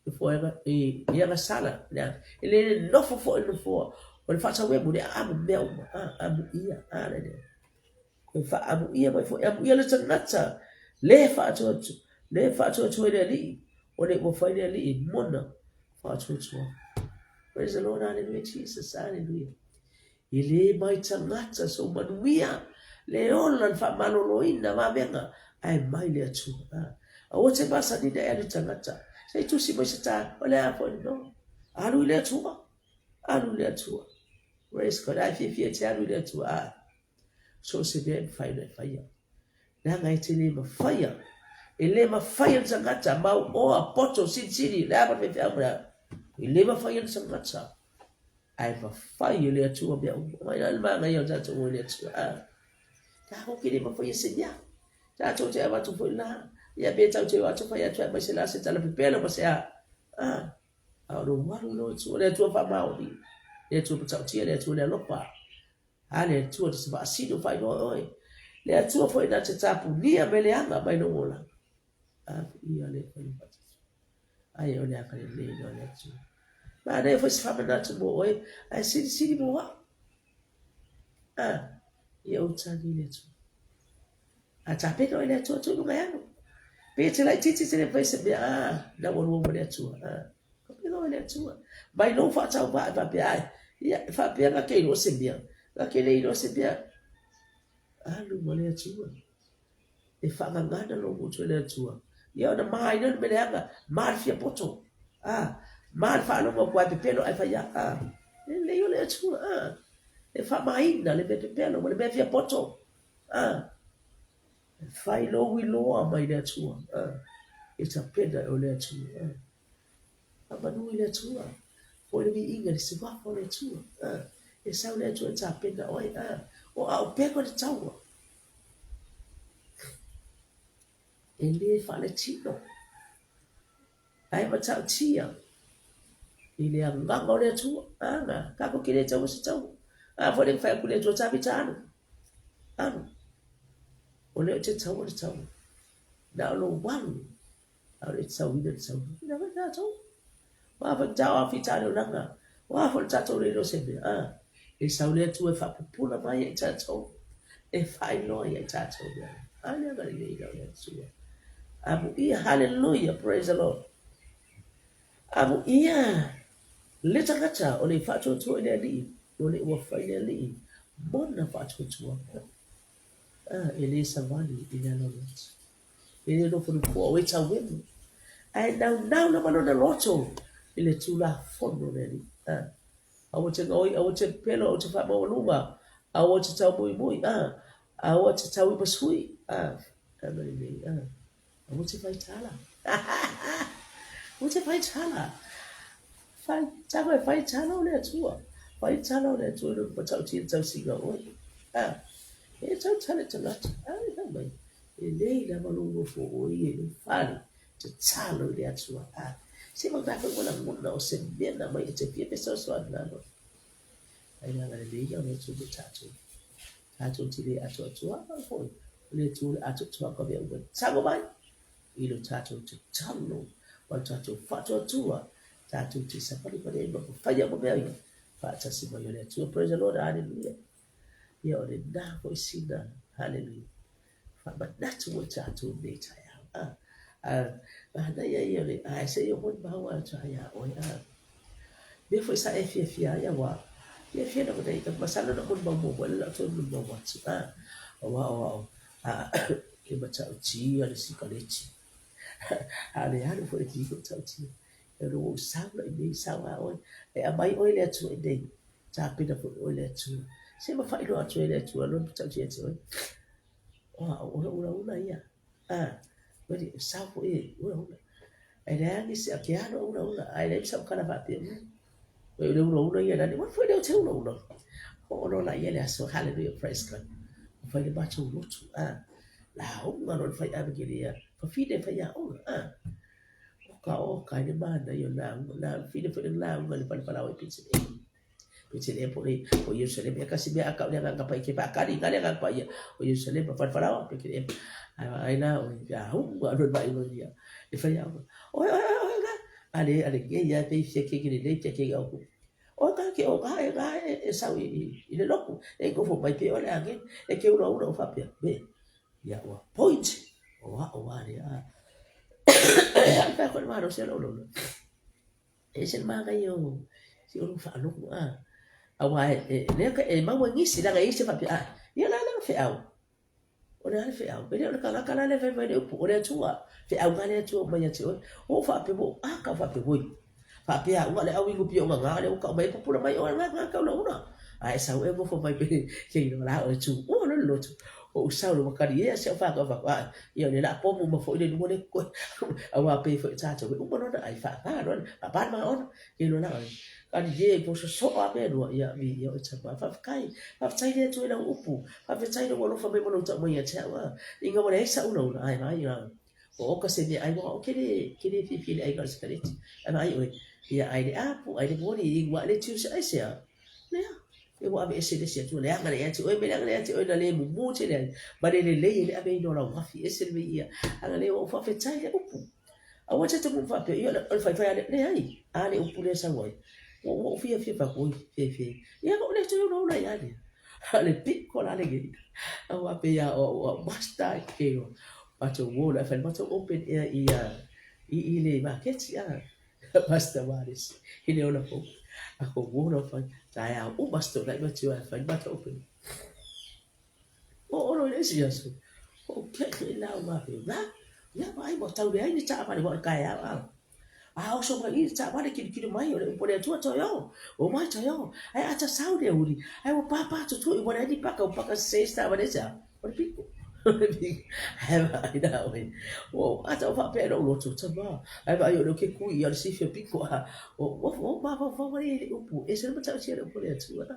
E foega e i agasala le aga. E le nofo foi le nofoa. O le faatauemu le aamu mea uma. A, amuia. A le lea. E faaamuia mai foi. Amuia le tagata. Le faatuatua. Le faatuatua i le Alii. O le ua fai le Alii mona faatuatua. Praise the Lord, hallelujah, Jesus, hallelujah. E le mai tagata sou manuia, le ola le faamaloloina vavega, ae mai le Atua. Ah. Aua te masanina e alu tagata. Se i tusi mai se ta, o le a foi no. Alu i le Atua. Alu i le Atua. Praise God. Ai fiafia te alu i le Atua. Ah. So se mea e mafai ona e faia. Leaga e te le mafaia. E le mafai e le tagata, mau oa, poto, silisili, le a ma le faifeau ma le a. E le mafai e le tagata. Ae mafai e le Atua mea uma. Mai la le manaia o tatou o i le Atua. Ah. Tatou te le mafaia se mea. Tatou te avatu foi la. Ia pe tau te o atu fai atu ai mai se la se tala pepelo ma se a. Ah. A o lou alu i lo Atua. Le Atua faamaoni. Le Atua matautia, le Atua le alofa. A le Atua te faasino faailoa oe. Le Atua foi na te tapunia me leaga mai lou olaga. Viia le Atua faatasi. Ai o le agalelei lea o le Atua. Manaia foi se faamanatu mo oe, ae silisili mo au. A, ia ou tagi i le Atua. A tapena oe le Atua atu i luga e alu. Pe te laitiiti te le mafai se mea, a, na ua lua ma le Atua. A, tapena oe le Atua. Mai lou faatauvaa e faapea ai. Ia, e faapea na ke iloa se mea. Na ke le iloa se mea. Alu ma le Atua. E faagagana lou motu e le Atua. Ia ona ma ai lea o le mea leaga, ma le fia poto, a, ma le faalogo atu ae pepelo ae fai a, a, lelei o le Atua, a, e faamaina le mea pepelo ma le mea fia poto, a, e fai lou iloa mai le Atua, a, e tapena e o le Atua, a. Faamanu i le Atua, foi le viiga i le suafa o le Atua, a, e sau le Atua e tapena oe, a, o aupega o le taua. E le faaletino, ae matautia i le agaga o le Atua. A, tatou te le taua se taua. A foi le fai atu le Atua, Tavita alu, alu. O lea ou te taua le taua. Na o lou alu A o le tauina le taua. Ina foi tatou. O a foi tao a fita le olaga. O a foi le tatou le iloa se mea. A, e sau le Atua e faapupula mai ia i tatou. E faailoa ia i tatou mea. A le agalelei o le Atua. Amuia, hallelujah, praise the Lord. Amuia le tagata o le faatuatua i le Alii, o le ua fai le Alii mona faatuatuaga. A, e le savali i le ala o le ata. E le nofonofo au e tauemu, ae naunau lava lona loto i le Tulafono o le Alii. A, aua te gaoi, aua te pepelo, aua te faamaualuga, aua te taumoimoi, a, aua te tauimasui, a, agalelei, a, aua te faitala. Aua te faitala. Fai, tago e faitala o le Atua. Faitala o le Atua i lona matautia i le tausiga o oe. A, e tautala i tagata. Ai, fai mai. Lelei lava lou nofo oe i lou fale, tatalo i le Atua. A, se manga foi ua lagona o se mea na mai e te fia fesoasoani lalo. Ai le agalelei o le Atua mo tatou. Tatou te le atoatoa foi. O le Atua le atoatoaga o mea uma. Tago mai i lo tatou tatalo ma lo tatou faatuatua. Tatou te sapalipali ai ma faia uma mea ia. Faatasi mai o le Atua. Praise the Lord. Hallelujah. Ia o lena foi sina. Hallelujah. Faamanatu mo i tatou i lenei taeao. A, a, manaia ia o le, ae se i oo mai mau atu ai iā oe, a. Mea foi sa e fiafia ai auā, fiafia lava nei, masalo na molimau muamua lea o le a ou toe molimau atu, a. Auā o au, a, e matautia le sikaleti. A o le alu foi i le piko matautia. E ua ou sau la i nei, sau lava oe, e aumai oe le Atua i nei, tapena foi oe le Atua. Se ma faailoa atu ai le Atua lona matautia ia te oe. O au o le ulaula ia. A, really, e sau foi e ulaula. E leai nisi a ke alo ulaula, ae leai sau kala faapea. O le ulaula ia lani, ua foi lea o te ulaula. Hoʻoloa la ia le aso, hallelujah, praise God. Ua fai le matou lotu, a, lauga loa le fai avekelea, fafine faiaoga, a. Oka oka i le manaia o lauga, lauga, fine foi le lauga i le fale falaoa i Petelema. Petelema po o po o Ierusalema, ia kasi mea a kau le agaga paia ke faakali ka le agaga paia o Ierusalema, fale falaoa, Petelema. Ai ai la o ia hunga lo mai lo ia. E fai au. Oi oi oi oi ga. Ale ale ge ia pe fia ke ke le ke ke au. O ka ke o ka e ka e sau i i le loku. E ko fo mai pe o le age e ke ula ula o fa pea. Be. Ia ua point. O a o a le a. Fai atu le malosi o lou ulaula, e ese le manaia o si ou faalogo a. Aua e, lea e maua i nisi, leaga e i ai se faapea, a, ia o le a lana feau? O le a le feau? E le o le kanaka la lea e fai mai le upu, o le Atua. Feau na le Atua mai ia te oe. Ua ou faapea, ua ou aka faapea, oi, faapea au, na o le au inu pia o gagā lea ua tau mai ai pupula mai oe, na, na tau launa. A e sau e nofo mai pe ke inoa la oe tu. Ua loa le lotu. Ua ou sau ua kaliea si au whānau whānau. A, ia o le la pomu ma foi le lua le koe. Aua pe foi tātou. E uma loa na ai whaanga loa. Whaapā ma ona. Ke iloa la oe. Kaliē po sosoa a mea lua, ia mi ia oe tama. Faafetai, faafetai le Atua i lau upu. Faafetai lou alofa mai ma lou tau mai ia te au, a. Ina ua leai sa'u laula, ae vaai la, ua oka se meaai ua o ke le, ke le fiafia i le aiga o le sikareti. Ae vaai oe, ia ai le apu, ai le moni, inu ae le tiu se aisea? Lea, ia ua aveese le isi Atua, leaga le ia te oe, me leaga le ia te oe na le mumu tele ai, ma le lelei ai le aveina o lau afi ese le mea ia. Ana le ua ou faafetai le upu. Aua te tumu faapea, ia o le faifai a le, leai, a le upu lea e sau ai. Ua ua ou fiafia fai atu, oi, fefe. Ia na ou le toe ulaula ia ia. A le piko la lenei. Aua pei a o au master i ke o. Matou o la fai matou open air i a i i le maketi a. Master Wallace i le ola fou. A ko wo la fai. Taeao u master nai matou ai fai matou open. Oo loa i le isi aso, ou keʻe la au mafeu, la, ia vaai ua tau leai ni taavale ua o le taeao a. A oso mai i le taavale kilokilo mai o le upu a le Atua toe o, o mai toe o. Ae a ta sau le uli, ae ua pāpā tutui ua leai ni paka, ua paka sese isi taavale ese a, o le piko. O le piko. Ae vaai la oe, ua ou ata ou faapea i lou loto, tama, ae vaai o lea ou te kui ia o le silafia piko a. Ua ou mafaufau ai i le upu, ese le matautia o le upu a le Atua.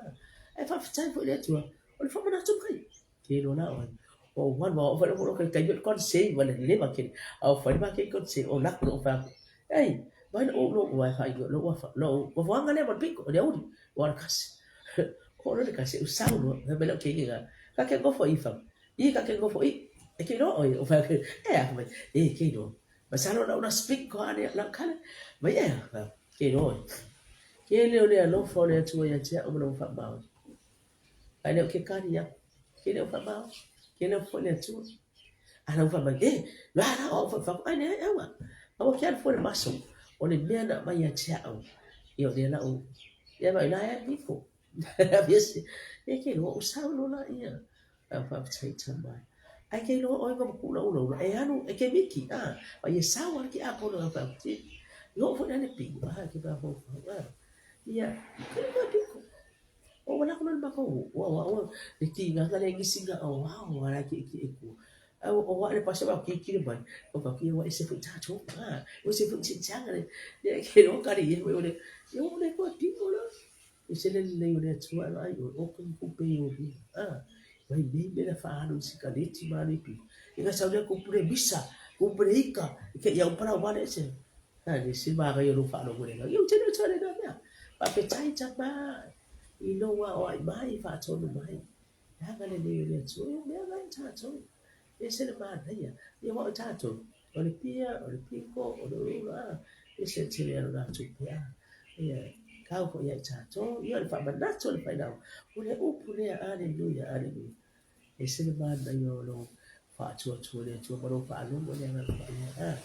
Ae faafetai foi i le Atua, O le faamanatu mai, ke iloa la oe. O ou alu a oo foi lou taimi o le concert ma le leva tele. A oo foi le maketi concert o alu atu lou fai atu, ei, vai lou lou ae faailoa lou afa lou nofoaga lea ma le pito o le aoauli ua alu kasi. Oo loa le kasi ou sau loa, fai mai lau teine lena, ta te nofo i fai, i ta te nofo i, e te iloa oe? Ou fai atu, e a? Fai mai, e te iloa. Masalo lau na speak ko ane lau kala. Mai e, ke iloa oe. Ke leo le alofa o le Atua ia te au ma lou faamaoni. Ae le o ke kali aku, ke le o faamaoni, ke le o foi le Atua. A lau fai mai, e, la la o au fai fai, ai leai aua, aua ke alu fua le maso, o le mea na aumai ia te au, ia o lea la ou, ia mai la e piko. Yes, e ke iloa o sau loa la ia. Au faafetai tama. Ai ke iloa ʻoe ma kuʻu ulaula, e alu e ke miki, a, ma ia sau ala ke ʻāpono au faafetai. I hoʻo foi la le piko, a, ke mafaufau, a, ia, ke iloa piko. Ua ua lako loa le matou ua ua ua le kīnānā le gisiga o ao a la kiʻekiʻe kua. A ua ua le pasi ua kilokilo mai. Ua faapea ua ese foi tatou a ua ese foi siitaga le le ke loa kali ia foi ole ia ua le koe piko la. Ese le lelei o le Atua e vaai ʻoe o ka kupe i ou lima a mai nei mea la faaalu i sikaleti ma alu i piko. Ina sau lea kupu le misa, kupu le ika, i ke ia upala wale ese. A le se manaia o lou faalogo i lena. Ia ou te le o toe lena mea. Faafetai tama i lou aoai mai, faatonu mai. Le agalelei o le Atua, ia mea na i tatou. E ese le manaia. Ia aua o tatou, o le pia, o le piko, o le ula, a, ese le tele o na tupe, a. Ia, kau foi ia i tatou. Ia o le faamanatu o le failauga. O le upu lea, aleluia, aleluia. Ese le manaia o lou faatuatua i le Atua ma lou faalogo i le Agaga Paia. A,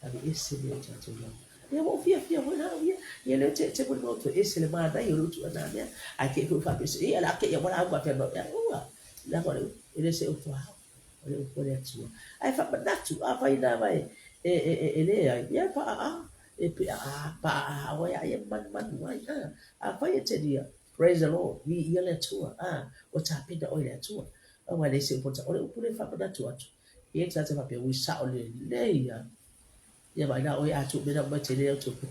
aveese mea o tatou lava. Ia ua ou fiafia foi la au ia, ia lea te te molimau atu, ese le manaia o le utu ʻana mea, ae te i foi faapea, ia la te ia ua lauga faapea mai, ua, leaga o le upu, e le se upu hao, o le upu a le Atua. Ae faamanatu, afai lava e, e, e, e, e leai, ia paʻaʻā, e peʻaʻā, paʻaʻā oe a ia manumanu ai, a, afai e talia, Praise the Lord, viia le Atua, a, ua tapena oe e le Atua. Aua e leai se upu o le upu lea e faamanatu atu, e i ai tagata faapea, ui sao lelei lava. Ia vaai la oe a tuu mea na uma e tele au tupe.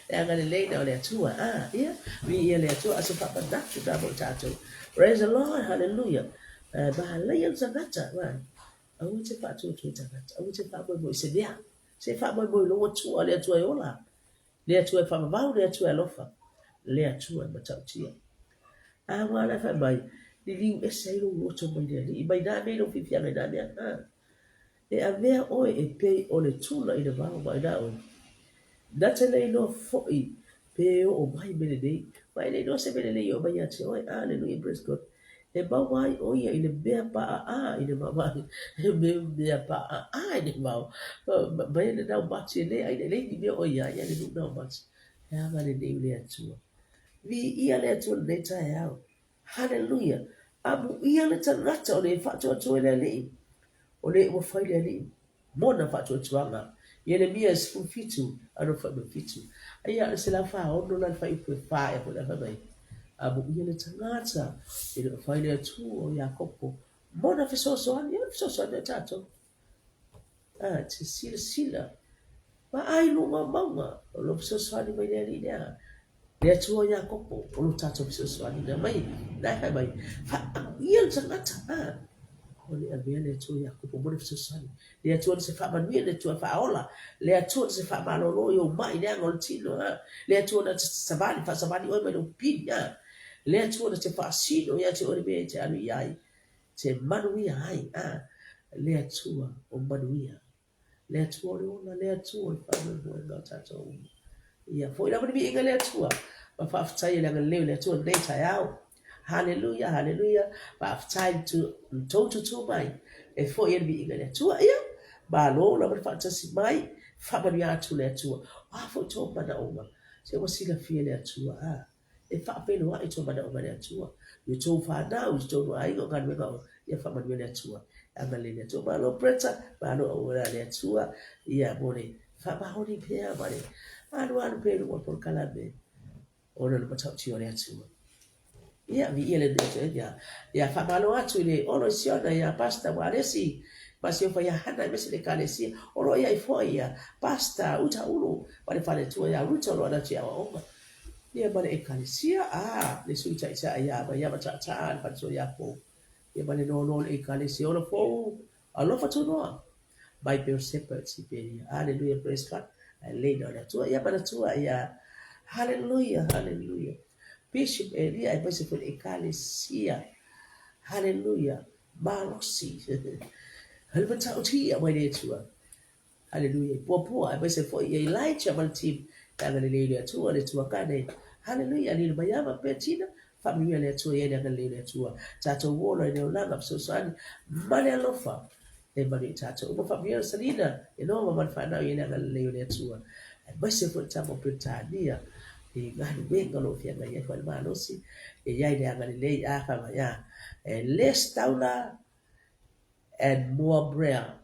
Le agalelei na o le Atua, a, ia, viia le Atua, a se faamanatu na mo i tatou. Praise the Lord, hallelujah. Malaia le tagata, vai. Aua te faatuatua i tagata, aua te faamoemoe i se mea. Se faamoemoe i lou Atua, le Atua e ola. Le Atua e faavavau, le Atua e alofa, le Atua e matautia. A ua ala e fai mai, liliu ese ai lou loto mai le Alii, mai nā mea i lou fiafiaga i nā mea. A, e avea oe e pei o le tula i le vao ma i nā oe. Na te le iloa foi pe oo mai mea lelei, ma e le iloa se mea lelei e oo mai ia te oe. Aleluia, praise God. E maua ai ʻo ia i le mea paʻaʻā i le wāwae, he mea paʻaʻā i le wao. Mai le nau mati e le ʻai le ni mea ʻo ia ia le nu nau mati. He agalelei o le Atua. Viia le Atua i lenei taeao. Haleluia! Amuia le tagata o le faatuatua i le Alii, o le ua fai le Alii mona faatuatuaga. Ieremia 17 ano foi ma 7. Aia le 146 la le fuaiupu e 4 ea foi la fai mai. Amuia le tagata e le o fai le Atua o Iakopo mona fesoasoani, e fesoasoani ia tatou. A, te silasila, vaai luga o mauga, o lo fesoasoani mai le Alii lea. Le Atua o Iakopo, o lo tatou fesoasoani na mai, na e fai mai, faamuia le tagata, a, o le avea le Atua o Iakopo mo le fesoasoani. Le Atua na se faamanuia, le Atua faaola, le Atua na se faamalolo i ou mai leaga o le tino, a, le Atua na te savali, faasavali oe mai lou pili, a, le Atua na te faasino ia te oe le mea e te alu i ai, te manuia ai, a, le Atua o manuia. Le Atua o le ola, le Atua o le faamoemoega o tatou uma. Ia, foi lava le viiga i le Atua, ma faafetai i le agalelei o le Atua i lenei taeao. Haleluia, haleluia, faafetai i le tou tutū mai, e foi ai le viiga i le Atua. Ia, malo lava le faatasi mai, faamanuia atu le Atua. O a foi tou manaoga, se ua silafia e le Atua, a. E faafeiloai tou manaoga i le Atua, i outou fanau, i totonu o aiga, o galuega o, ia faamanuia le Atua. Agalelei le Atua. Malo Bretta, malo auauna a le Atua, ia mo le faamaoni pea ma le alualu pea i luga o le polokalame ona o le matautia o le Atua. Ia, viia le Atua. Ia, ia faamalo atu i le Olo i Siona, ia Pastor Walesi, ma si ofa ia Hana, aemaise le Ekalesia. O lo o i ai foi ia Pastor Uta Ulu ma le faletua ia Ruta o lo o alu atu i aoaoga. Ia ma le Ekalesia, a, le Sui Taitai ia Maiava Taataa le faletua ia Pou. Ia ma le nono o le Ekalesia ola fou, alofa tunoa. Mai Peosepa i Siperia. Hallelujah, praise God. Ae lelei na o le Atua. Ia manatua ia, hallelujah, hallelujah. Bishop Elia aemaise foi le Ekalesia. Hallelujah. Malosi. Le matautia mai le Atua. Haleluia i puapua aemaise foi ia Elijah ma le team e agalelei le Atua le Atua Kane. Haleluia lilo mai ava pea tina faamanuia le Atua i ai le agalelei le Atua. Tatou ola i le olaga fesoasoani ma le alofa e manuia i tatou uma. Faamanuia Rosalina e nova ma le fanau i ai le agalelei o le Atua. Aemaise foi le tama o Peretania i galuega o lo o feagai ai foi le malosi e i ai le agalelei a fai mai a e less taula and more prayer.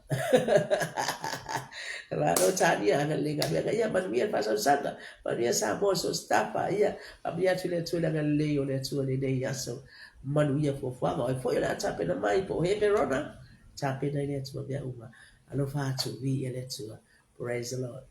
Malo Tania, agalelei galuega. Ia manuia le faasaosaga, manuia Samoa so stafa, ia faamanuia atu le Atua i le agalelei o le Atua i lenei aso. Manuia fuafuaga, o ai foi o le a tapena mai po o Heverona, tapena i le Atua mea uma. Alofa atu, viia le Atua. Praise the Lord.